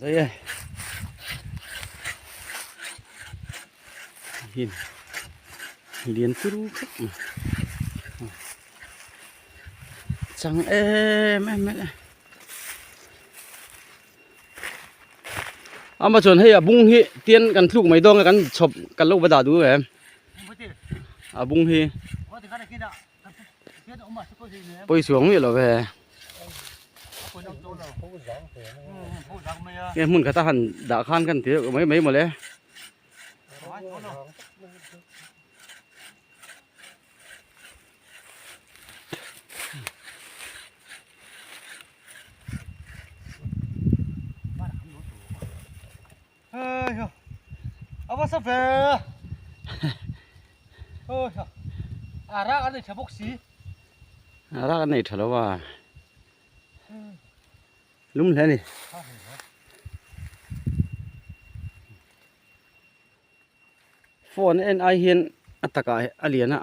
Zai e. Hin. Lian turu khawp mai. Chang em em mai. Ama chuan hei a bung hi tian kan tluk mai dawn a kan chhawp kan lo va dah duh em. A bung hi. Pawi chuang miah lo ve. Nge hmun khata han dah khan kan ti mai mai mawle. Ava sa ve a rak an nei tha bawk si a rak an nei tha lo a lum hle ni phone en ai hian a takah a lian a.